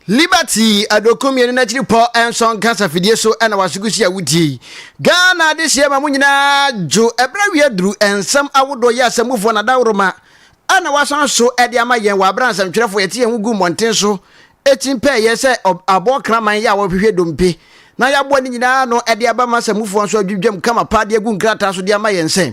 Liberty aduokron mmienu no akyiri pɔ nson kasa fidie so na wasogusi a wotie. Ghana adehyeɛ ma mo nyinaa dwo ɛberɛ awie aduru nsɛm awodoɔ yɛ asɛmmufoɔ na dawuroma na wasan so de ama yɛn wɔ aberɛ a nsɛmtwerɛfoɔ yɛte yɛn ho gu mmɔnten so kyin pɛɛyɛ sɛ aboɔ kraman yɛ a wɔhwehwɛ dompe na yɛaboa ne nyinaa ano de aba ma asammufoɔ nso adwidwam kama paa de agu nkrataa so de ama yɛn sɛ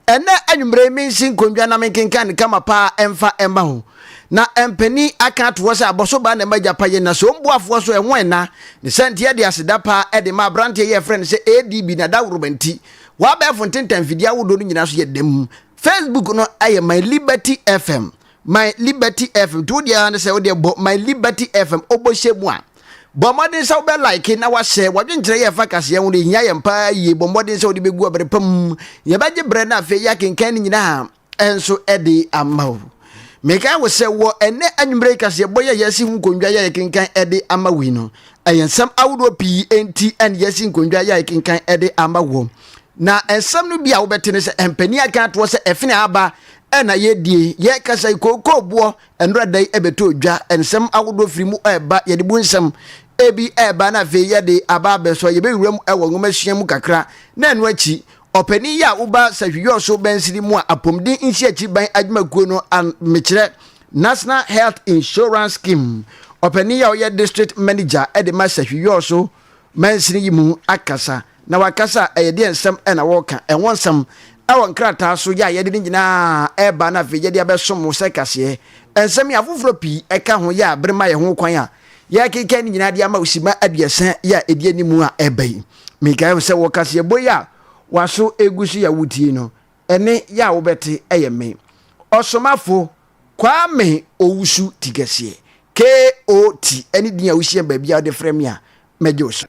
ɛnɛ anwummerɛ yi mensi nkonnwa na menkenkan no kama paa ɛmfa ɛmma ho. Na mpanin aka ato hɔ sɛ abɔso baa na ɛma agya pa yɛ na so mboafoɔ so ɛho ɛna ne sɛ nti ɛde aseda paa ɛde ma aberanteɛ yɛ ɛfrɛ no sɛ ADB na daworoba nti wɔ abɛɛfo ntentan mfidie ahodoɔ no nyinaa so yɛ dɛm. Facebook no ɛyɛ My Liberty FM. My Liberty FM nti wodeɛ ara ne sɛ wodeɛ bɔ My Liberty FM wobɔ hyɛ mu a, bɔ mmɔden sɛ wobɛ like na wahyɛ wadwenkyerɛ yɛ ɛfa kaseɛ ho no ɛhia yɛn paa yie. Bɔ mmɔden sɛ wode bɛgu ɔbere pa mu, yɛbɛgye berɛ na afei yɛakenkan ne nyinaa nso de ama wo. Mekae wo sɛ wɔ ɛnɛ anwummerɛ yi kaseɛbɔ yɛ yɛasi ho nkonnwa yɛ yɛkenkan de ama wo yi no, ɛyɛ nsɛm ahodoɔ pii enti ɛne yɛasi nkonnwa yɛ yɛkenkan de ama wo. Na nsɛm no bi a wobɛte ne sɛ mpanin aka atoɔ sɛ ɛfene aba ɛna yɛdie yɛkasa yi kookoo boɔ nnora da yi ɛbɛtɔ dwa. Nsɛm ahodoɔ firi mu ɛba, yɛde bu nsɛm ebi ɛba na afei yɛde aba abɛsɔ. Yɛbɛwura mu ɛwɔ nwoma sua mu kakra na ɛno akyi ɔpanin yi a woba sahwiyɔ so bɛnsini mu a apɔmuden nsiakyi ban adwumakuo no, mekyerɛ National Health Insurance Scheme, ɔpanin yi a ɔyɛ district manager ɛde ma sahwiyɔ so mansini yi mu akasa. Na wakasa a, ɛyɛ deɛ nsɛm na wɔreka, ɛho nsɛm wɔ nkrataa so yɛ a yɛde ne nyinaa reba na afei yɛde abɛsom mo sɛ kaseɛ. Nsɛm yi afoforɔ pii ka ho yɛ a bere ma yɛn ho kwan a yɛrekenkan ne nyinaa de ama wo simma 30 yɛ a ɛdi anim a ɛreba yi. Mekae wo sɛ wɔ kaseɛbɔ yi a w'aso regu so yɛ a woretie no, ɛnne yɛ a wobɛte yɛ me, Ɔsomafo Kwame Owusu Tikɛseɛ, KOT, ne din a wohyia baabi a wode frɛ me a mɛgye wo so.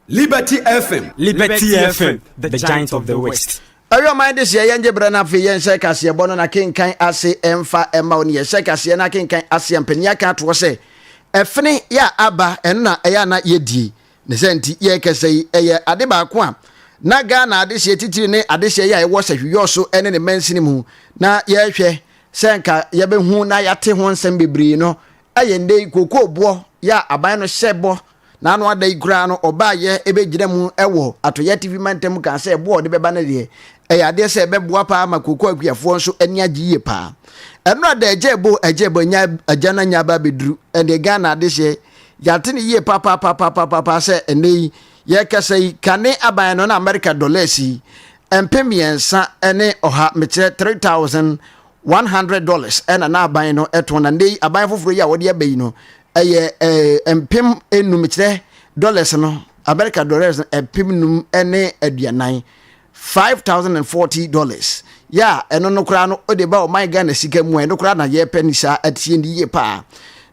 Liberty FM. Liberty FM, the giant of the West. Ɛyɛ ɔman de seɛ yɛngye berɛ no afei yɛnhyɛ kaseɛbɔ no na kenkan ase ɛmfa ɛma wo ne yɛhyɛ kaseɛ no akenkan ase a mpanin aka atoɔ sɛ ɛfene yɛ a aba ɛno na ɛyɛ a na yɛdie ne sɛ nti yɛrekasa yi ɛyɛ ade baako a na Ghana adehyeɛ titiri ne adehyeɛ yɛ a ɛwɔ sahwiyɔ so ne ne mansini mu na yɛrehwɛ sɛ nka yɛbɛhu na yɛate ho nsɛm bebree no ɛyɛ nnɛ yi kookoo boɔ yɛ a aban no hyɛ bɔ. N'ano ada yi koraa no, ɔbaeɛ bɛgyina mu wɔ Atɔeɛ Atifi Mantam kaa sɛ ɛboɔ a ɔde bɛba no deɛ, ɛyɛ adeɛ sɛ ɛbɛboa paa ma kooko akuafoɔ nso ani agye yie paa. Ɛno ada agya ɛbo, agya ɛbo, anya agya no anya aba abɛduru. Ɛndeɛ Ghana adehyeɛ, yɛate no yie papaapapapapa sɛ ɛnnɛ yi yɛrekasa yi, kane aban no na Amerika dɔlɛs yi 3100, mekyerɛ $3,100 ɛna na aban no ɛtɔn, na nnɛ yi aban foforɔ yi a wɔde aba yi no ɛyɛ 5000, kyerɛ dollars no, America dollars no 5,040, $5,040 yɛ a ɛno no koraa no wode ba ɔman Ghana sika mu a, ɛno koraa na yɛpɛ ne saa atie ne yie paa.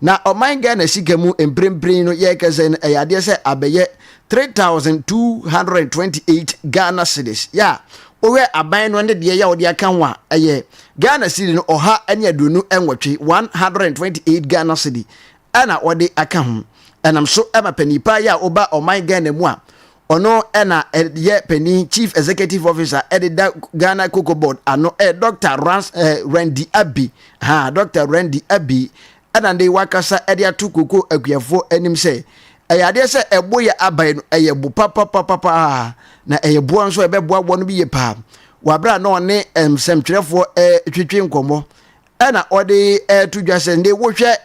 Na ɔman Ghana sika mu mprempren no yɛkɛsɛ no ɛyɛ adeɛ sɛ abɛyɛ 3,228 Ghana cedis yɛ a wohwɛ aban no ne deɛ yɛ a wɔde aka ho a ɛyɛ Ghana cedi no 128, 128 Ghana cedi ɛna wɔde aka ho. Ɛnam so ɛma panin paa yi a ɔba ɔman Ghana mu a ɔno ɛna ɛyɛ panin, chief executive officer ɛde da Ghana Cocoa Board ano, ɛyɛ Dr. Rans, Randy Abbey ha, Dr. Randy Abbey ɛna de wakasa ɛde ato koko akuafoɔ anim sɛ ɛyɛ adeɛ sɛ ɛbo yɛ aban no ɛyɛ bo papapapapa na ɛyɛ boa nso ɛbɛboa wɔn bi yie paa. Wɔ abere a na ɔne nsɛmtwerɛfoɔ ɛretwetwe nkɔmmɔ ɛna ɔde ɛreto dwa sɛ nde wohwɛ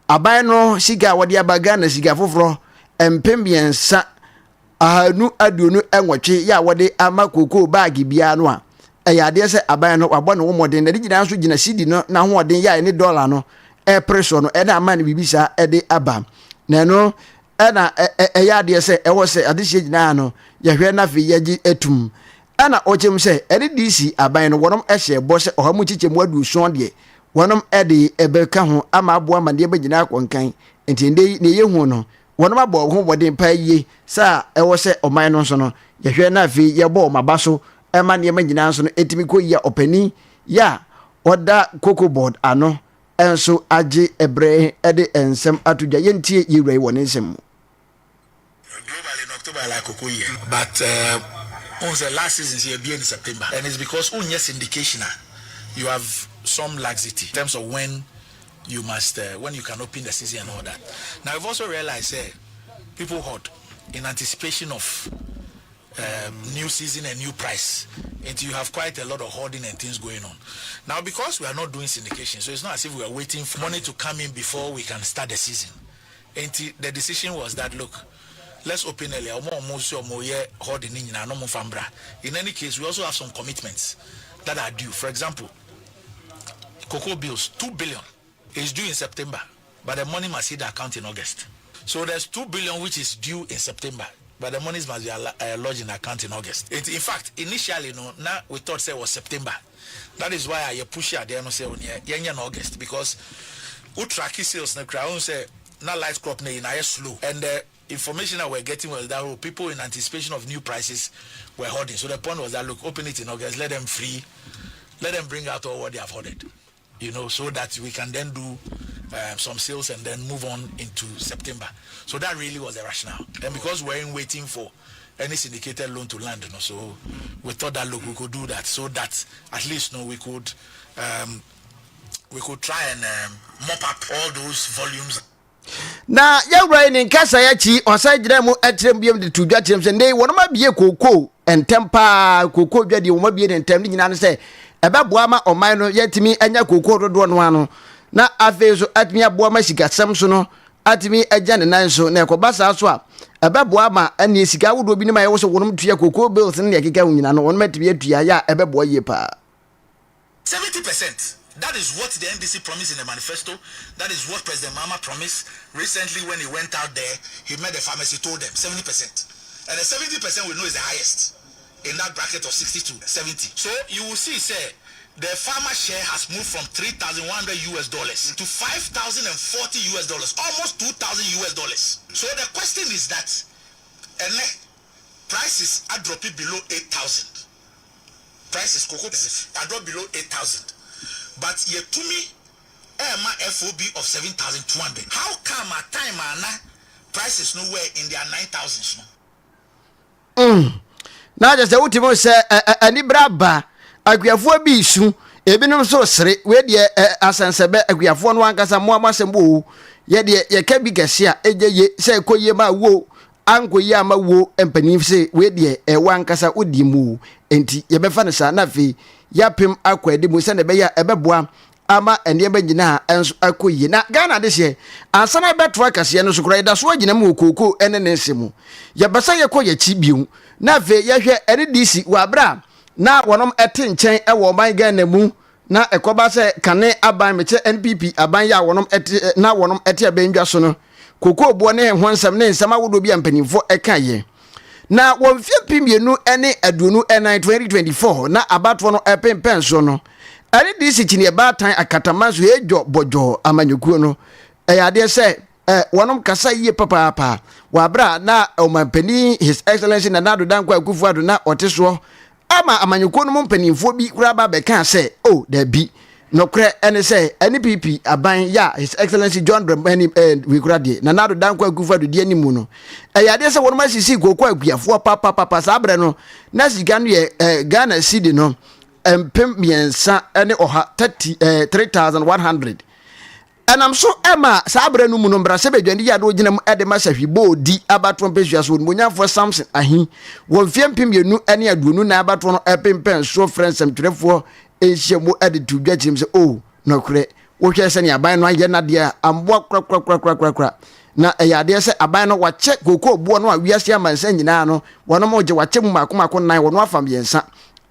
aban no sika a wɔde aba, Ghana sika foforɔ 3228 yɛ a wɔde ama kookoo baage biara no a, ɛyɛ adeɛ sɛ aban no wabɔ ne ho mmɔden na ne nyinaa nso gyina sidi no n'ahoɔden yɛ a ɛne dɔla no ɛrepere soɔ no ɛna ama no biribi saa ɛde aba. Na ɛno ɛna ɛyɛ adeɛ sɛ ɛwɔ sɛ adehyeɛ nyinaa no yɛhwɛ na afei yɛgye atum. Ɛna ɔkyerɛ mu sɛ ɛne DC aban no wɔnom hyɛɛ bɔ sɛ 70% deɛ wɔnom de ɛbɛka ho ama aboa ma nneɛma nyinaa akɔ nkan. Nti ɛndɛ yi nea yɛhu no wɔnom abɔ wɔn ho mmɔden paa yie sɛ a ɛwɔ sɛ ɔman no nso no yɛhwɛ na afei yɛbɔ wɔn aba so ma nneɛma nyinaa nso no ɛtumi kɔ yie a ɔpanin yɛ a ɔda Cocoa Board ano nso agye ɛberɛ de nsɛm ato dwa. Yɛntie yɛwura yi wɔ ne nsɛm mu. Globally in October like cocoa year, but wohu sɛ last season sɛ yɛbie in September, and it's because wonyɛ syndication a you have some laxity in terms of when you must uh, when you can open the season and all that. Now we've also realized uh, people hoard in anticipation of um, new season and new price. And you have quite a lot of hoarding and things going on. Now, because we are not doing syndication, so it's not as if we are waiting for money to come in before we can start the season. And the decision was that, look, let's open earlier. In any case, we also have some commitments that are due. For example, cocoa bills, 2 billion is due in September, but the money must hit the account in August. So there's 2 billion which is due in September, but the monies must be lodged in account in August. It, in fact, initially, you know, now we thought say it was September. That is why I push it there no say in August because we track sales na crowd say now light crop na in slow and the information that we're getting was that oh, people in anticipation of new prices were hoarding. So the point was that look, open it in August, let them free, let them bring out all what they have hoarded so that we can then do some sales and then move on into September. So that really was the rationale. And because we're in waiting for any syndicated loan to land, so we thought that look, we could do that so that at least we could try and mop up all those volumes. Na yɛwura yi ne nkasa yɛ akyi, ɔsan gyina mu kyerɛ mu biom de to dwa kyerɛ mu sɛ ndɛ wɔn abie kookoo ntɛm paa. Kookoo dwa deɛ wɔn abie ne ntɛm ne nyinaa no sɛ ɛbɛboa ma ɔman no yɛtumi anya kookoo dodoɔ no ano, na afei nso atumi aboa ma sikasɛm so no atumi agya ne nan so. Na ɛkɔba saa so a, ɛbɛboa ma ɛne sika ahodoɔ bi no ma ɛwɔ sɛ wɔn tua kookoo bills ne deɛ ɛkeka ho nyinaa no, wɔn atumi atua yɛ a ɛbɛboa yie paa. 70%. That is what the NDC promised in the manifesto. That is what President Mahama promised. Recently, when he went out there, he met the farmers, he told them 70%. And the 70% we know is the highest in that bracket of 60 to 70. So you will see, say, the farmer share has moved from 3,100 US dollars to 5,040 US dollars, almost 2,000 US dollars. So the question is that, and prices are dropping below 8,000. Prices, cocoa prices are dropped below 8,000. But yɛtumi ɛma FOB of 7,200. How come at time ana prices no were in their 9,000s no? Na kyerɛ sɛ wotumi sɛ anibere aba, akuafoɔ bi su, ebinom nso sere. Wei deɛ asɛnsɛbɛ akuafoɔ no ankasa mmoa mo asɛm wo yɛdeɛ yɛka bi kɛse a ɛgye ye sɛ ɛkɔ yie ma wo ankɔ yie ama wo mpanin sɛ wei deɛ ɛwɔ ankasa wodi mu, nti yɛbɛfa no saa na afei yɛapem akɔ anim sɛdeɛ ɛbɛyɛ a ɛbɛboa ama nneɛma nyinaa nso akɔ yie. Na Ghana de hyɛ ansa na ɛbɛtoa kaseɛ no so koraa, yɛda so agyina mu wɔ kookoo ne ne nsɛm mu. Yɛbɛ sɛ yɛkɔ yɛkyi bio na afei yɛhwɛ NDC wɔ aberɛ a na wɔnom ɛte nkyɛn ɛwɔ ɔman Ghana mu, na ɛkɔba sɛ kane aban mekyɛ NPP aban yɛ a wɔnom ɛte na wɔnom ɛte abɛndwa so no, kookoo boɔ ne ho nsɛm ne nsɛm ahodoɔ bi a mpanimfoɔ ɛka yɛ. Na wɔ mfeɛ 2024, 2024, na abatoɔ no ɛpempɛn so no, NDC kyini ɛbaatan akatama so ɛdwɔ bɔdwɔ amanyɔkuo no, ɛyɛ adeɛ sɛ wɔnom kasa yie papaapa wɔ abere a na ɔmampanin His Excellency Nana Addo Dankwa Akufo Addo na ɔte soɔ, ama amanyɔkuo no mu mpanimfoɔ bi koraa ba bɛka sɛ o dabi, nɔkorɛ ɛne sɛ NPP aban yɛ a His Excellency John Dramani wikura deɛ Nana Addo Dankwa Akufo Addo di anim no, ɛyɛ adeɛ sɛ wɔnom asisi kooko akuafoɔ papapapa. Saa berɛ no na sika no yɛ Ghana cedi no 3100, 30 3100. Ɛnam so ɛma saa berɛ no mu no, mmarahyɛbadwani yi a na ɔgyina mu ɛde ma Sahwi Boodi abatoɔ mpɛsua so, onimonyamfoɔ Samson Ahi, wɔ mfeɛ 2024 abatoɔ no ɛpempɛn soɔ, frɛ nsɛmtwerɛfoɔ nhyia mu ɛde to dwa kyerɛm sɛ o nɔkorɛ wohwɛ sɛnea aban no ayɛ nadeɛ a amboa korakorakorakorakora. Na ɛyɛ adeɛ sɛ aban no wakyɛ kookoo boɔ no a wiase amansa nyinaa no wɔnom gye, wakyɛ mu maako maako nnan, wɔno afa mmiɛnsa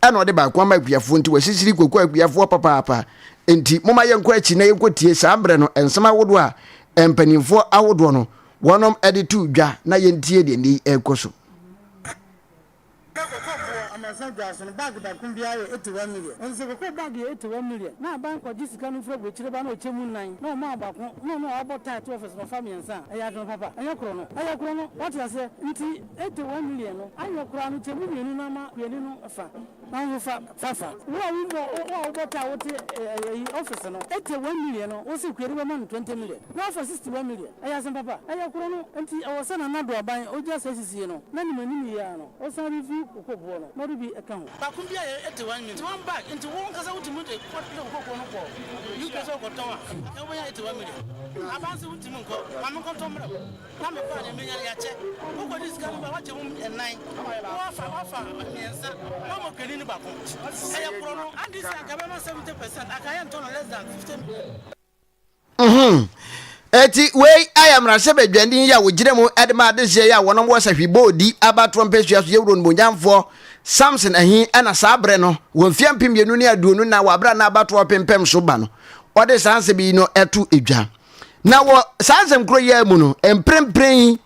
ɛna ɔde baako ama akuafoɔ, nti wasisiri kookoo akuafoɔ papaapa. Nti moma yɛnkɔ akyi na yɛnkɔ tie saa mmerɛ no nsɛm ahodoɔ a mpanimfoɔ ahodoɔ no wɔnom de to dwa na yɛntie deɛ ne ɛrekɔ so. Amansan dwa so no, bag baako biara yɛ 81 million. Nso koko bag yɛ 81 million na aban kɔgye sika no firi aburokyire ba na ɔkyɛ mu nnan na ɔmaa baako na ɔno a wabɔ tie to office na ɔfa mmiɛnsa a, ɛyɛ adwene papa? Ɛnyɛ korɔ no, ɛyɛ korɔ no, wate aseɛ? Nti 81 million no anyɛ koraa no, kyɛ mu mmienu no ama kuani no fa na wo nso fa fafa. Wo a wobɔ, wo a wobɔ tie a wote ɛyi office no, 81 million no, wo se kuani bɛma no 20 million na wafa 61 million, ɛyɛ asɛm papa? Ɛyɛ korɔ no. Nti ɛwɔ sɛ Nana Addo aban ogya saa sisie no na nim anim yie ara no, ɔsan review koko boɔ no na ɔde bi ɛka ho. Baako bi a yɛ 81 million nti one bag, nti wo nkasa wotumi de kɔ de koko no kɔ UK. sɛ wokɔtɔn a, anka wobɛnya 81 million. Aban se wontumi nkɔ, ma menkɔtɔ mmerɛ wo. Na mekɔ a, deɛ menya no, yɛakyɛ. Wokɔdi sika no ba a, woakyɛ mu nnan. Woafa, woafa mmiɛnsa, na woama kuani no baako. Ɛyɛ korɔno. Ade sɛ anka ɛbɛma 70 percent, anka yɛntɔ no less than 50 million. Mhm. Eti wei ayɛ mmarahyɛbadwani yi a wɔgyina mu de ma adehyeɛ yi a wɔnom wɔ sahwibɔɔdi abatoɔ mpɛsua so yɛwuro nomonyamfoɔ Samson Ahi ɛna saa berɛ no wɔ mfeɛ 2024 wɔ aberɛ a na abatoɔ pempɛm so ba no ɔde saa nsɛm yi no ɛto edwa. Na wɔ saa nsɛm koro yi ara mu no mprempren yi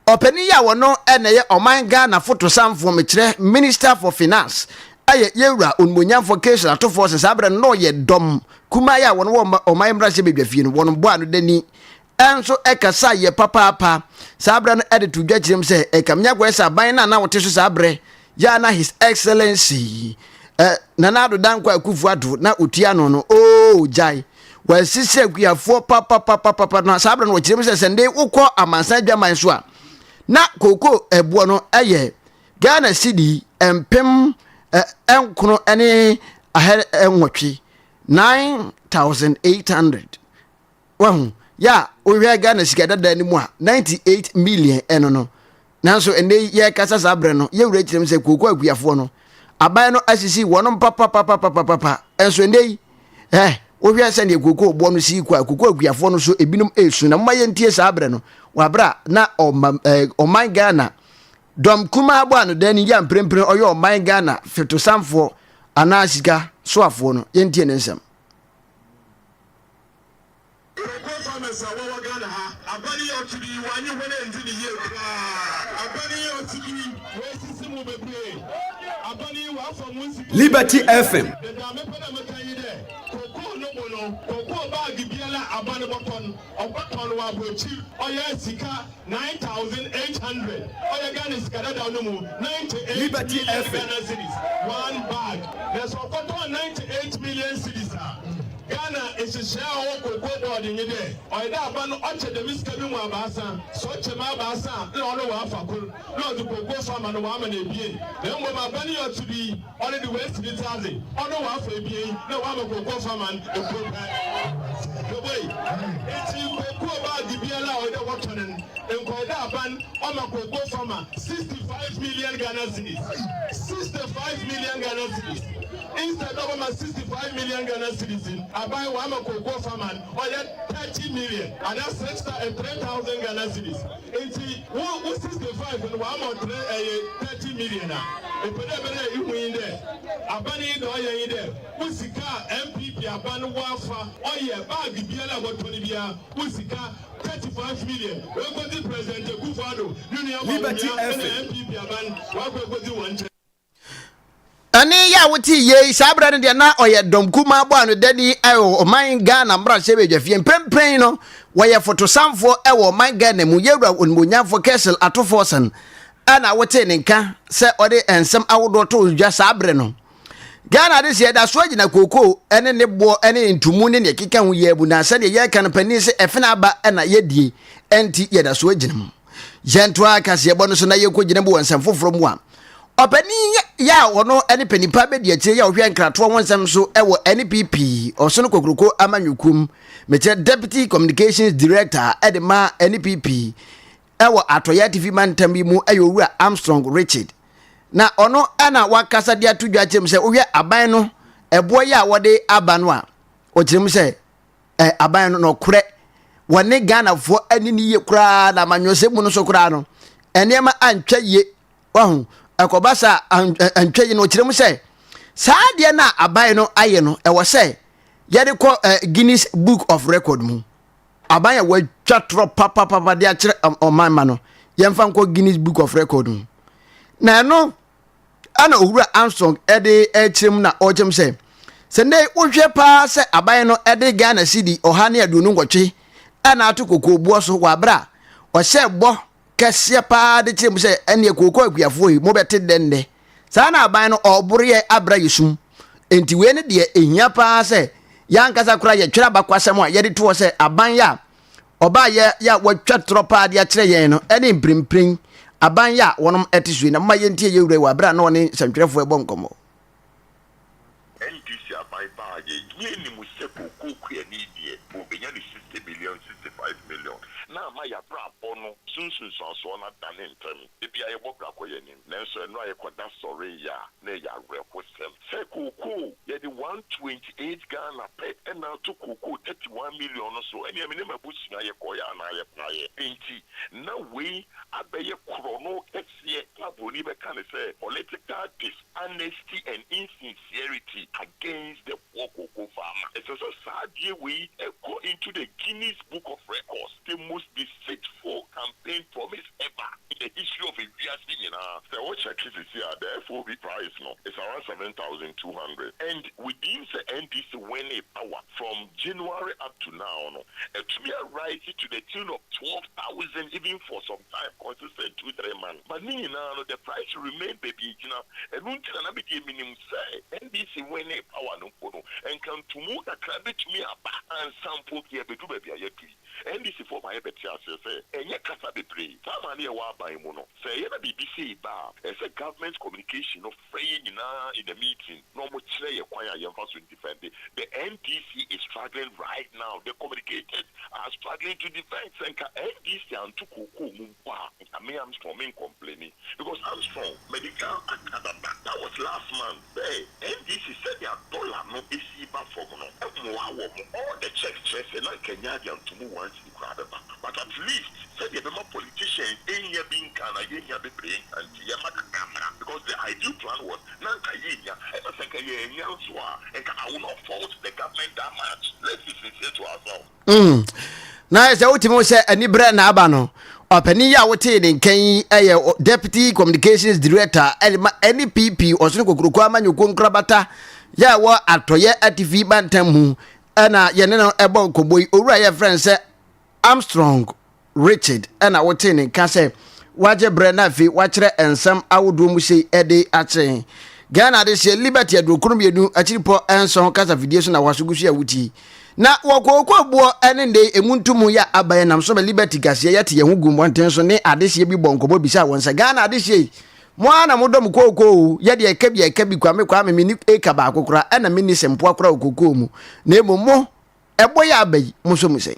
Ɔpanin yi a ɔno na ɛyɛ ɔman Ghana fotosanfoɔ, mekyerɛ Minister for Finance, ɛyɛ Yɛwura Onimonyamfoɔ Cassiel Ato Forson, saa berɛ no na ɔyɛ dɔm kumaa yi a wɔn wɔ ɔman mmarahyɛbadwafie no, wɔn bɔ ano dani nso ɛkasa yɛ papaapa saa berɛ no ɛde to dwa kyerɛ mu sɛ ɛkame akɔyɛ sɛ aban no a na wɔte so saa berɛ yɛ a na His Excellency eh, Nana Addo Dankwa Akufo-Addo na otua ano no, oo gyae. Wɔasisi akuafoɔ papapapapa na saa berɛ no wɔkyerɛ mu sɛ sɛ nde wokɔ amansan adwaman so a na kooko ɛboɔ no ɛyɛ Ghana cedi mpem nkono ne ahɛ nwɔtwe 9800 wahu yɛ a wohwɛ Ghana sika dada no mu a 98 million ɛno no Nanso ɛnnɛ yi yɛrekasa saa berɛ no, yɛn wura kyerɛ mu sɛ kooko akuafoɔ no, aban no asisi wɔnom papapapapapa. Nso ɛnnɛ yi, eh, wohwɛ sɛdeɛ kooko boɔ no sii kɔ a, kooko akuafoɔ no so ebinom resu. Na momma yɛntie saa berɛ no, wɔ aberɛ a na ɔma, eh, ɔman Ghana dɔm kumaa bɔ anodani yi a mprempren ɔyɛ ɔman Ghana fetosanfoɔ anaa sika soafoɔ no, yɛntie ne nsɛm. Cocoa farmers a wɔwɔ Ghana ha, aban yi a ɔtse do yi, wɔannye hɔn enndzi no yie koraa. Aban yi a ɔtse do yi, oesisi mo beberee. Aban yi, ɔafa mo sika Liberty FM. Na dza mepɛ dɛ meka nye dɛ, cocoa no bo no, cocoa bag biara a aban bɔtɔ no, ɔbɔtɔn wɔ aborɔkyir, ɔyɛ sika 9,800, ɔyɛ Ghana sika dadaw no mu 98 Liberty million FM. Ghana cedis, one bag. Na sɛ ɔkɔtɔn 98 million cedis a, Ghana nhyehyɛɛ a ɔwɔ Cocoa Board nye dɛ, ɔyɛ dɛ aban no ɔkyɛ dɛm sika no mu abaasa, sɛ ɔkyɛ mu abaasa a, nna ɔno ɔafa kor na ɔdze cocoa farmer no ɔama no ebien, na mbom aban yi a ɔtse do yi, ɔno dze oesi ne tsir adze, ɔno ɔafa ebien na ɔama cocoa farmer no kor pɛ. Boboi, ntsi cocoa bag biara a ɔyɛ dɛ wɔtɔn no, nka ɔyɛ dɛ aban ɔma cocoa farmer 65 million Ghana cedis, 65 million Ghana cedis, instead dɛ ɔbɛma 65 million Ghana cedis no, aban ɔama cocoa farmer no ɔyɛ 30 million anaa 3,000 Ghana cedis. Ntsi wo wo 65 no ɔama wo tre ɛyɛ 30 million a, epɛ dɛ ebɛdɛ ihu nye dɛ aban yi dza ɔyɛ nye dɛ wo sika a NPP aban wɔafa ɔyɛ bag biara a wɔtɔn biara wo sika 35 million oekodzi President Akuffo Addo no nua Liberty Bawumia na FM. NPP aban wɔakɔ ekodzi hɔn nkyɛn. Ɛne yɛ a wote yei saa berɛ no deɛ na ɔyɛ dɔm kumaa bɔ ano dani wɔ ɔman Ghana mmarahyɛbadwafie. Mprempren no wɔyɛ fotosanfoɔ wɔ ɔman Ghana mu. Yɛwura Onimuonyamfoɔ Kessel Ato Forson ɛna wotee ne nka sɛ ɔde nsɛm ahodoɔ too dwa saa berɛ no. Ghana de sɛ yɛda so agyina kookoo ne ne boɔ ne ntumu ne nea ɛkeka ho yi abu na sɛdeɛ yɛreka no panin sɛ ɛfena aba na yɛdie ɛnti yɛda so agyina mu. Yɛntoa kaseɛbɔ no so na yɛnkɔgyina mu wɔ nsɛm foforɔ mu a ɔpanin yɛ a ɔno ne panin pa bɛdi akyire yɛ ɔhwɛ nkratoɔ ho nsɛm so wɔ NPP ɔsono kokuroko amanyɔkuo mu mekyerɛ Deputy Communications Director de ma NPP wɔ atɔeɛ atifi mantam yi mu yɛ owura Armstrong Richard na ɔno na wakasa de ato dwa kyerɛ mu sɛ wohwɛ aban no ɛboɔ yi a wɔde aba no a ɔkyerɛ mu sɛ eh, aban no nɔkorɛ wɔne Ghanafoɔ ani ne yie koraa na amanyɔsɛm mu no so koraa no nneɛma antwa yie wahu ɛkɔba saa antwa yie no ɔkyerɛ mu sɛ saa adeɛ no a aban no ayɛ no ɛwɔ sɛ yɛde kɔ eh, Guinness Book of Record mu aban a wɔatwa torɔ papapapa de akyerɛ ɔman ma no yɛmfa nkɔ Guinness Book of Record mu na ɛno ɛna owura Armstrong ɛde ɛkyerɛ mu na ɔkyerɛ mu sɛ sɛ nnɛ wohwɛ paa sɛ aban no ɛde Ghana cedi 128 ɛna ato kokoo boɔ so wɔ abere a ɔhyɛ bɔ kɛseɛ paa de kyerɛ mu sɛ ɛneɛ kooko akuafoɔ yi mobɛte dɛ nnɛ saa na aban no ɔboroyɛ abra yɛ sum enti wei no deɛ ɛhia paa sɛ yɛn ankasa koraa yɛtwerɛ abakwasɛm a yɛde toɔ sɛ aban yɛ a ɔbaa yɛ yɛ a wɔatwa torɔ paa de akyerɛ yɛn no ɛne mprempren aban yɛ a wɔnom ɛte so yi na moma yɛntie yɛ wura yi wɔ aberɛ a na ɔne nsɛntwerɛfoɔ ɛbɔ nkɔmmɔ. NDC aban baa yɛ yi, yɛn nim sɛ kookoo kuani Ɛso nsunsuansoɔ no adane ntɛm. Da biara yɛbɔ bra kɔ yɛn anim, nanso ɛno a yɛkɔda sɔree a na ɛyɛ awerɛhosɛm sɛ kookoo yɛde 128 Ghana pɛ na ato kookoo 31 million no so. Ɛnneɛ me ne m'abusua yɛkɔeɛ anaa yɛbaeɛ? Enti na wei abɛyɛ korɔno kɛseɛ a buroni bɛka no sɛ political dishonesty and insincerity against the poor cocoa farmer. Ɛsɛ sɛ saa adeɛ wei kɔ into the Guinness Book of Records, the most deceitful campaign promise ever in the history of ewiase nyinaa. Sɛ wo check sisi a, the FOB price no is around 7,200 and within sɛ NDC winning power from January up to now no, atumi a rise to the tune of 12,000 even for some time consistent two three months but ne nyinaa no the price remain baabi egyina. Ɛno nti na na me deɛ menim sɛ NDC winning power no mpo no nka ntumu kakra bɛtumi aba ansa mpo yɛbɛduru baabi a yɛadu yi. NDC foɔ ma yɛbɛte aseɛ sɛ ɛnyɛ kasa bebree. Saa maa no yɛwɔ aban mu no, sɛ ɛyɛ na biribi sei ba a, ɛsɛ sɛ government communication no frɛ yɛn nyinaa in a meeting na wɔn kyerɛ yɛn kwan a yɛnfa so ndefɛnde. The NDC is struggling right now, the communicators are struggling to defend. Sɛ nka NDC anto kookoo mu mpo a, nka me Armstrong me ncomplaini because Armstrong madi kan aka dada, that was last month, sɛ NDC sɛnea dollar no si ba fam no mmoa wɔn. All the checks kyerɛ sɛ na nka ɛnyɛ ade a ntomu one cedi koraa bɛba but at least sɛdeɛ ɛbɛma politicians nnya bi nka anaa yɛnnya bebree nka nti yɛma kakra mmra because the ideal plan was na nka yɛnnya ɛna sɛ nka yɛannya nso a nka I will not fault the government that much. Let's be sincere to ourselves. Mm. Na sɛ wotumi wo sɛ aniberɛ na aba no, ɔpanin yi a wotee ne nka yi yɛ Deputy Communications Director ɛde ma NPP ɔsono kokuroko amanyɔkuo nkorabata yɛ a ɛwɔ atɔyɛ atifi mantam mu ɛna yɛne no ɛbɔ nkɔmmɔ yi. Owura yɛfrɛ no sɛ Armstrong Richard na wotee ne nka sɛ wagye berɛ na afei wakyerɛ nsɛm ahodoɔ mu sei de akyerɛ Ghana adehyeɛ Liberty 92 akyiripɔ nson kasafidie so na waso gu so a wotie. Na wɔ kooko boɔ ne nnɛ yi emu ntomu yɛ aba yɛ nam so ma Liberty kaseɛ yɛte yɛn ho gu mmɔnten so ne adehyeɛ bi bɔ nkɔmmɔ bisa wɔn sɛ Ghana adehyeɛ yi mo ara na modɔ mo kooko o yɛde ɛka bi ɛka bi Kwame Kwame menni eka baako koraa ɛna menni sempoa koraa wɔ kookoo mu na mmom mo ɛbɔ yɛ aba yi mo nso mu sɛn?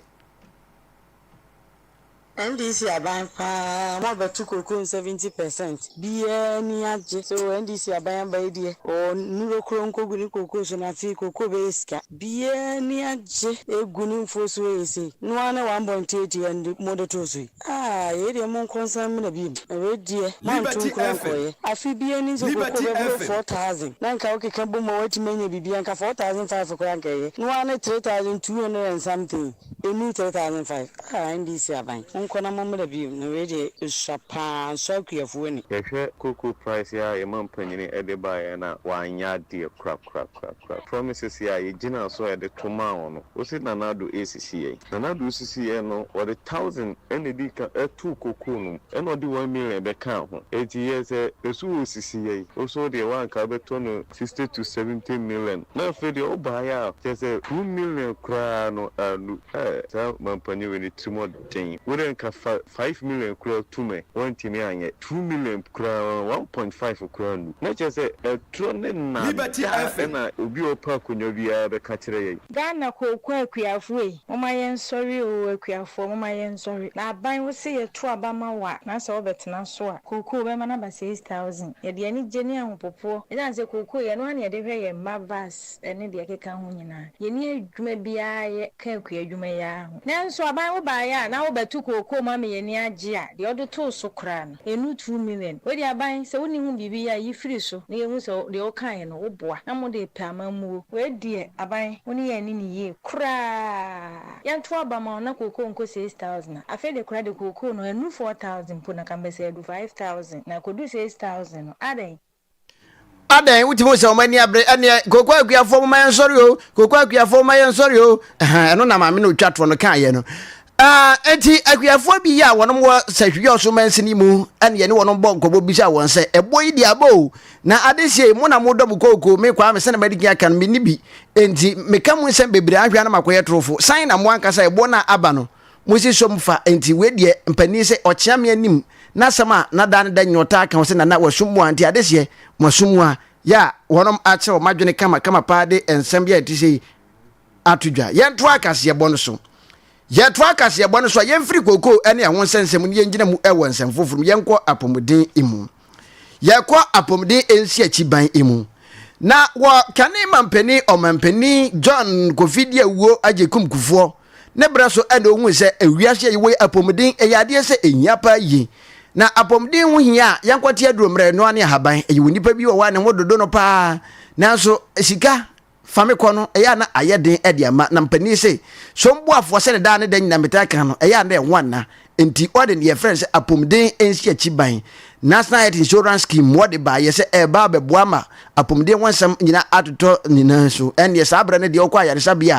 NDC aban paa mo abɛto kookoo no 70% biaa ani agye sɛ oo NDC aban aba yi deɛ ɔɔ nnuro koro nkɔgu ne kookoo so na afei kookoo bɛyɛ sika biaa ani agye egu ne mfuo so ɛyɛ sei no ara ne 1.8 yɛ mode too so yi aah yei deɛ monkɔ nsan mmra biom na wei deɛ moanto Liberty nkura FM. nkɔeɛ afe biaa ni nso kookoo Liberty bɛboro FM. 4000 na nka wokeka bom a woatumi anya biribi anka 4500 koraa anka ɛyɛ no ara ne 3200 and something. Ɛnnu 3005 ah NDC aban monkɔ na mommra bio na wei deɛ ɛsua paa nsɔ akuafoɔ ani. Yɛhwɛ cocoa price yi a yɛn mampanyini de baeɛ no a wanyɛ adeɛ korakorakorakora. Promises yi a yɛgyinaa so a yɛde to maa wɔn no, wose Nana Addo resisi yɛn. Nana Addo resisi yɛn no, wɔde thousand na ɛdii kan too cocoa no mu ɛna ɔde one million bɛkaa ho. Enti yɛ sɛ ɛso wɔresisi yɛn. Wo nso deɛ woanka wobɛtɔ no 60 to 70 million na afei deɛ wobaeɛ a kyerɛ sɛ 2 million koraa no annu. Ɛɛ saa mampanyin wei ne tirim ɔden. Wo deɛ nka fa 5 million koraa to mɛ woantumi anyɛ. 2 million koraa 1.5 koraa annu. Na kyerɛ sɛ ɛtorɔ ne Liberty nnaadaa FM. na obi a ɔpɛ akonnwa biara bɛka kyerɛ yɛn. Ghana kooko akuafoɔ ei, momma yɛnsɔre oo akuafoɔ momma yɛnsɔre. Na aban wo se yɛto aba ma wo a, na sɛ wobɛtena so a, kookoo bɛma no aba 6000. Yɛde anigye ne ahopopoɔ, ɛsiane sɛ kookoo yi ɛno ara na yɛde hwɛ yɛn mma vas ne deɛ ɛkeka ho nyinaa. Yɛnni adwuma biara yɛ ka akua adwuma yi ara ho. Nanso aban wo baeɛ a na wobɛto kookoo mu ama yɛn ani agye a, deɛ wode too so koraa no, ɛnnu two million. Wei deɛ aban, sɛ wonni ho biribi yɛ a, yi firi so na yɛnhu sɛ deɛ wokaeɛ no, woboa na mode repɛ amammuo. Wei deɛ aban, wo ne yɛn anni no yie koraa. Yɛnto aba ma wo na kookoo nkɔ 6000 a, afei de koraa de kookoo no annu 4000 mpo na ka mbɛsɛ adu 5000 na akɔdu 6000 no, adɛn? Adɛn, wotumi hu sɛ wɔn ani abere. Ɛneɛ, kooko akuafoɔ moma yɛn nsɔre o, kooko akuafoɔ moma yɛn nsɔre o. Ɛno na maame no otwa toɔ no kaeɛ no. Enti akuafoɔ bi a wɔnom wɔ sahwiyɛ ɔso mansini mu ɛne yɛne wɔnom bɔ nkɔmmɔ bisa wɔn sɛ ɛboɔ yi deɛ abɔ o, na adehyɛ yi mo na modɔ mo kooko, me Kwame sɛdeɛ madi kan aka no menni bi, enti meka mu nsɛm bebree anhwɛ a na makɔyɛ torofo. San na mo ankasa ɛboɔ no a aba no Mosi so mfa nti wei deɛ mpanin sɛ ɔkyea me anim n'asɛm a na daa ne da nyɛ ɔtaa ka ho sɛ nana wasum mu a nti adehyeɛ moasum mu a yɛ a wɔnom akyerɛ wɔn adwene kama kama paa de nsɛm bi a ɛte sei ato dwa. Yɛntoa akaseɛbɔ no so. Yɛtoa kaseɛbɔ no so a, yɛmfiri kookoo ne ɛho nsɛnsɛm no yɛngyina mu wɔ nsɛm foforɔ mu, yɛnkɔ apɔmuden mu. Yɛkɔ apɔmuden nsiakyiban mu. Na wɔ kane mampanin ɔmampanin John Kofi Diawuo Agyekum Kufuor ne berɛ so ɛna ohun sɛ ewiase a yɛwɔ yi apɔmuden ɛyɛ adeɛ sɛ ehia paa yie. Na apɔmuden ho hia a yɛnkɔte aduro mmerɛ noa ne ahaban. Ɛyɛ wɔ nipa bi wɔ hɔ a ne ho dodo no paa nanso sika fa me kɔ no, ɛyɛ a na ayɛ den de ama, na mpanin se, so mboafoɔ sɛne daa ne da nyina metaa ka no, ɛyɛ a na ɛho anna. Enti ɔde deɛ yɛfrɛ no sɛ apomuden nsiakyiban, National Health Insurance Scheme, wɔde baeɛ sɛ ɛreba abɛboa ma apomuden ho nsɛm nyina atotɔ ne nan so. Ɛnneɛ saa berɛ no deɛ wokɔ ayaresabea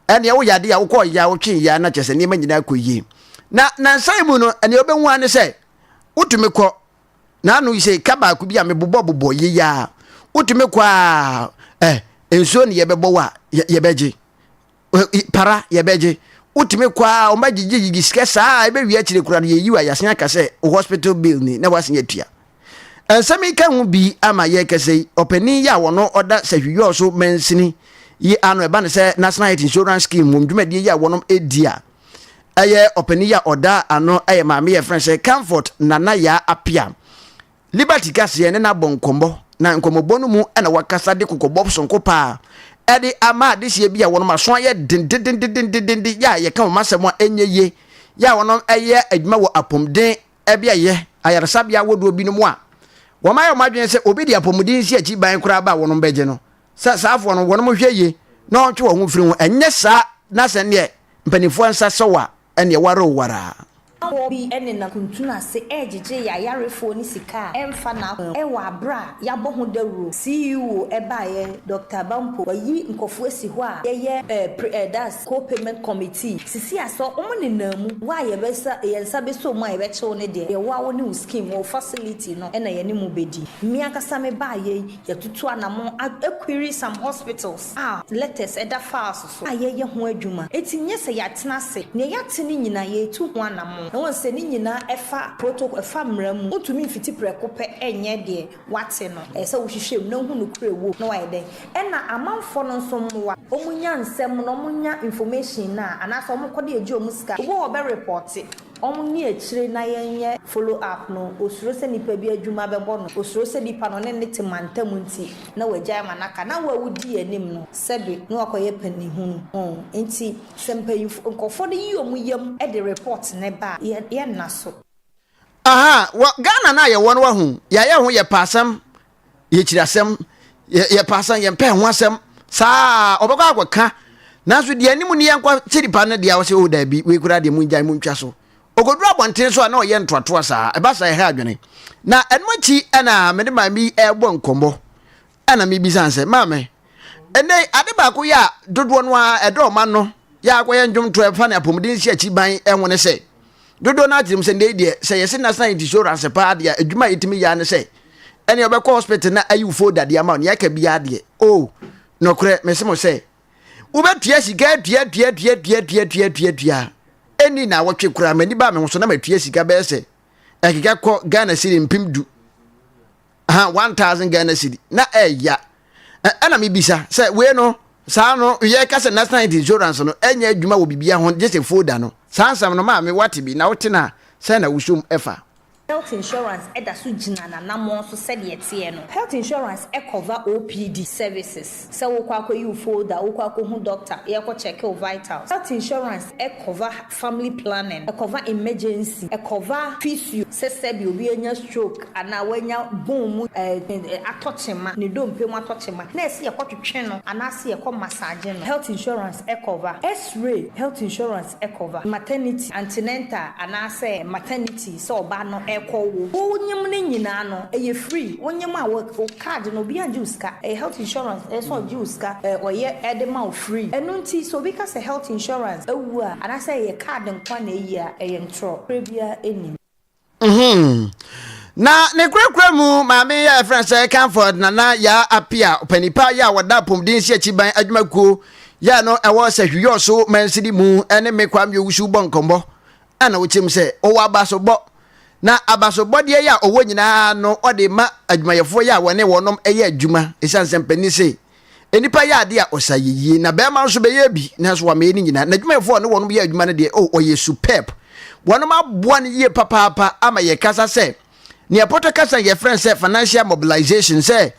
a, ɛnneɛ woyɛ adeɛ a wokɔ yɛ a wotwe yɛ a na kyerɛ sɛ nneɛma nyinaa kɔ yie. Na nansa yi mu no, ɛnneɛ wobɛhu ara ne sɛ wotumi kɔ N'ano yi sɛ ka baako bi a mebobɔbobɔ yei a wotumi kɔ a eh, nsuo ne yɛbɛbɔ wo a yɛbɛgye para yɛbɛgye wotumi kɔ a wɔn agyegye sika saa a ɛbɛwie akyire koraa no yɛyi wa yɛasen aka sɛ hospital bill ni na wasen atua nsɛm yi ka ho bi ama yɛkɛsɛ yi ɔpanin yi a wɔn ɔda sahwiyɔɔ so mansini yi ano ɛba ne sɛ national health insurance scheme wɔn dwumadie yi a wɔn edi a ɛyɛ ɔpanin yi a ɔda ano yɛ maame yɛ frɛ sɛ Comfort Nana Yaa Appiah. Liberty kaseɛ ne no abɔ nkɔmmɔ na nkɔmmɔbɔ no mu na wakasa de kɔkɔbɔ sonko paa ɛde ama adehyeɛ bi a wɔn aso ayɛ dendendendendenden yɛ a yɛka wɔn asɛm a ɛnyɛ yie yɛ a wɔn ɛyɛ adwuma wɔ apɔmuden ɛbeayɛ ayaresabea ahodoɔ binom a wɔn ayɛ wɔn adwene sɛ obi de apɔmuden si akyi ban koraa ba a wɔn bɛgye no sɛ saafoɔ no wɔn hwɛ yie na wɔntwe wɔn ho mfiri ho ɛnyɛ saa na sɛ neɛ Mpanimfoɔ nsa sɔ wo a, ɛnneɛ ware o ware a. Amanfoɔ bi nenam kuntunu ase regyegye yɛn ayarefoɔ no sika a ɛmfa n'akwan wɔ aberɛ a yɛabɔ ho dawuro. CEO baeɛ, Doctor Bampo, wayi nkurɔfoɔ asi hɔ a yɛyɛ pre eh that's co-payment committee. Sisi a sɛ wɔn nenam mu, wo a yɛbɛsa yɛn nsa bɛsɔ mu a yɛbɛkye wo no deɛ, yɛwɔ a wo ne wo scheme, wo facility no na yɛne mo bɛdi. Me ankasa me baeɛ yi, yɛatutu anamɔn a query some hospitals a letters da files so a yɛyɛ ho adwuma. Enti nyɛ sɛ yɛatena ase. Nea yɛate no nyinaa, yɛretu ho anammɔn. Na woahu sɛ ne nyinaa ɛfa protocol, ɛfa mmara mu. Wontumi mfiti prɛko pɛ nyɛ deɛ woate no. Ɛsɛ sɛ wohwehwɛ mu na wohu nokorɛ wɔ mu na woayɛ dɛn. Ɛna amanfoɔ no nso mmoa. Wɔnya nsɛm no, wɔnya information no a, anaasɛ wɔkɔ de agye wɔn sika. Obi wɔ hɔ a ɔbɛrepɔte. Wɔnni akyire na yɛnyɛ follow up no, ɔsuro sɛ nipa bi adwuma bɛbɔ no, ɔsuro sɛ nipa no ɔne no te mantam nti na wagyae ama no aka. Na wo a wodi anim no, sɛbe na wakɔyɛ panihunu. Oh, nti sɛ mpanyinfo, nkurɔfoɔ no yi wɔn yam de report no ba a, yɛ, yɛnna so. Aha, wɔ Ghana no a yɛwɔ no wahu, yɛayɛ ho yɛpɛ asɛm, yɛkyiri asɛm, yɛpɛ asɛm, yɛmpɛ ho asɛm, saa ɔbɛkɔ akɔka. Nanso deɛ anim ne yɛnkɔ kyɛ nipa no deɛ ɔsɛ o daabi, wei koraa deɛ mongyae montwa so. Ɔkɔduru abɔnten so a na ɔyɛ ntoatoa saa, ɛba saa ɛha adwene. Na ɛno akyi ɛna me ne maame yi ɛrebɔ nkɔmmɔ, ɛna mebisa no sɛ, maame, ɛnɛ yi ade baako yɛ a dodoɔ no ara ɛdɔ ɔma no yɛ akɔyɛ ndwomtoɔ ɛfa ne apɔmuden si akyi ban ɛho ne sɛ, dodoɔ no ara tirim sɛ nnɛ yi deɛ sɛ yɛse national insurance paa deɛ adwuma a yɛtumi yɛ ne sɛ ɛne ɔbɛkɔ hospital na ayi wo folder deɛ ama wo nea aka biara deɛ o oh, nɔkorɛ mese mo sɛ wobɛtua sika atua atua atua atua atua atua atua atua ɛni na awɔtwe koraa m'ani baa me ho so na matua sika bɛyɛ sɛ ɛkeka kɔ Ghana cedi 10,000 ha 1000 Ghana cedi na ɛya ɛna mebisa sɛ wei no saa no yɛka sɛ national health insurance no ɛnyɛ adwuma wɔ biribiara ho gye sɛ folder no saa nsɛm no maame wate bi na wote no a sɛ na wosom ɛfa. Health insurance da so gyina n'anammɔn so sɛdeɛ ɛteɛ no. Health insurance cover OPD services, sɛ wokɔ akɔyi wo folder, wokɔ akɔhu doctor, yɛkɔ check wo vitals. Health insurance cover family planning, ɛcover emergency, ɛcover physio, sɛ sɛbi obi anya stroke anaa wanya bone mu atɔ kyema, ne dompe mu atɔ kyema, na ɛsɛ yɛkɔtwetwe no anaasɛ yɛkɔ massage no, health insurance cover, X-ray, health insurance cover, maternity, antenatal anaasɛ maternity sɛ ɔbaa no rekɔ wo, wo nyem no nyinaa no ɛyɛ free, wo nyem a wo card no obiara ngye wo sika, ɛyɛ health insurance ɛyɛ sɛ ɔgye wo sika ɔyɛ ɛde ma wo free, ɛno nti sɛ obi ka sɛ health insurance awu a anaasɛ ɛyɛ card nkoa na ɛyi a ɛyɛ ntorɔ, korɛ biara nnim. Mm-hmm. Na ne kurakura mu maame yi a yɛfrɛ no sɛ Comfort Nana Yaa Apia, ɔpanin pa yi a wɔda apɔmuden si akyi ban adwumakuo yɛ no ɛwɔ Sahwiyɔɔ so mansini mu ne me Kwame Owusu bɔ nkɔmmɔ ɛna ɔkyerɛ mu sɛ ɔwɔ abasobɔ na abasobɔdeɛ yi a ɔwɔ nyinaa no ɔde ma adwumayɛfoɔ yi a wɔne wɔnom ɛyɛ adwuma ɛsiane sɛ mpanin se. Nnipa yɛ adeɛ a ɔsa yɛ yie na bɛrima nso bɛyɛ bi nanso wamɛyɛ ne nyinaa. N'adwumayɛfoɔ a ɔne wɔn yɛ adwuma no deɛ, oh, ɔyɛ superb. Wɔnom aboa no yie papaapa ama yɛkasa sɛ nea pɔtɔ kasa yɛfrɛ no sɛ financial mobilization sɛ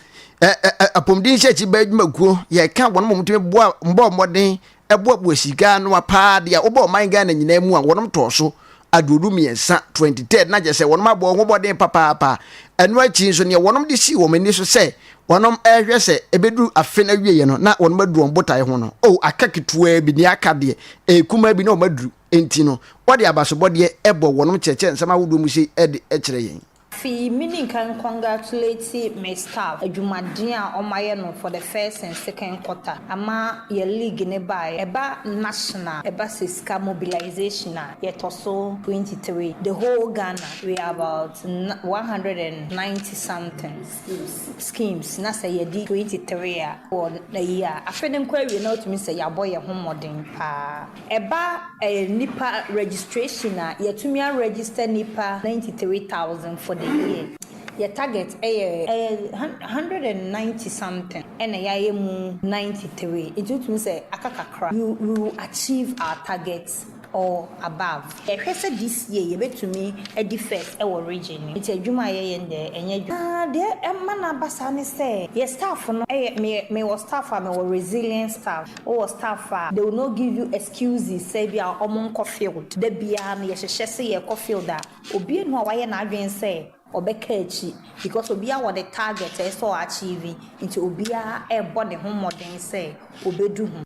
apɔmuden nhyɛkyi ba adwumakuo yɛka wɔnom a wɔtumi boa mbɔ mmɔden boaboa sika ano paa deɛ a wobɔ ɔman Ghana nyinaa mu a wɔnom tɔɔ so aduonu mmiɛnsa, 23rd, na kyerɛ sɛ wɔnom abɔ wɔn ho mmɔden papaapa. Ɛno akyi nso neɛ wɔnom de sii wɔn ani so sɛ wɔnom ɛrehwɛ sɛ ɛbɛduru afe no awieɛ no na wɔnom aduru wɔn botaeɛ ho no, oh, aka ketewaa bi, neɛ aka deɛ ɛyɛ kumaa bi na wɔn aduru. Enti no wɔde abasobɔdeɛ bɔ wɔnom kyerɛkyerɛ nsɛm ahodoɔ mu sei de kyerɛ yɛn. Afei me di nkan congratulate me staff adwumaden a wɔn ayɛ no for the first and second quarter ama yɛ league no baeɛ ɛba national ɛba sɛ sika mobilization a yɛtɔ so 23 the whole Ghana we are about 190 something schemes na sɛ yɛdi 23 a wɔ ayi a afe no nkɔ awie na wotumi sɛ yɛabɔ yɛn ho mmɔden paa. Ɛba nnipa registration a, yɛatumi a register nnipa 93,000 for the year. Yɛ target yɛ 190 something ɛna yɛayɛ mu 93 nti wotumi sɛ aka kakra we will achieve our target or above. Yɛhwɛ sɛ this year yɛbɛtumi adi first wɔ region no nti adwuma a yɛyɛ no deɛ ɛnyɛ adwuma. Na deɛ ɛma no aba saa ne sɛ yɛ staff no yɛ me mewɔ staff a mewɔ resilient staff. Wowɔ staff a they will not give you excuses sɛ ebia ɔmo nkɔ field. Da biara no yɛhyehyɛ sɛ yɛkɔ field a obi nni hɔ a wayɛ n'adwene sɛ ɔbɛka akyi because obiara wɔ ne target a ɛsɛ sɛ ɔ achieve nti obiara ɛrebɔ ne ho mmɔden sɛ obedu ho.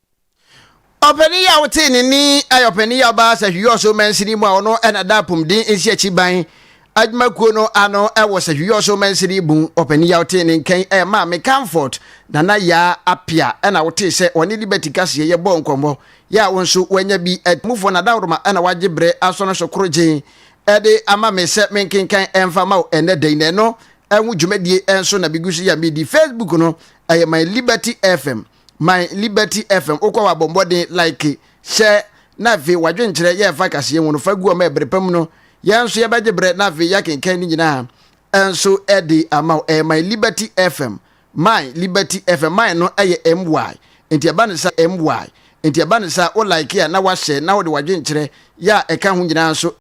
Ɔpanin yi a wotee ne nne yɛ ɔpanin yi a ɔbaa Sahwi-Yɔso mansini mu a ɔno na da apomuden nsiakyiban adwumakuo no ano wɔ Sahwi-Yɔso mansini mu. Ɔpanin yi a wotee ne nkan yɛ Maame Comfort Nana Yaa Apia na wotee sɛ ɔne Liberty Kaseɛ yɛbɔɔ nkɔmmɔ yɛ a wo nso woanya bi. Mufoɔ na Dawuroma na wagye berɛ asɔ no so korogyen de ama me sɛ menkenkan mfa ma wo ɛnnɛ da yi na ɛno ho dwumadie nso na megu so yɛ a medi. Facebook no ɛyɛ My Liberty FM. My Liberty FM wokɔ hɔ a bɔ mmɔden like, share na afei w'adwenkyerɛ yɛ ɛfa kaseɛ ho no fa gu hɔ ma ɛberɛ pa mu no yɛn nso yɛbɛgye berɛ na afei yɛakenkan ne nyinaa nso de ama wo. Ɛyɛ My Liberty FM, My Liberty FM, My no ɛyɛ MY nti ɛba ne sa MY nti ɛba ne sa wo like a na wahyɛ na wode w'adwenkyerɛ yɛ a ɛka ho nyinaa nso.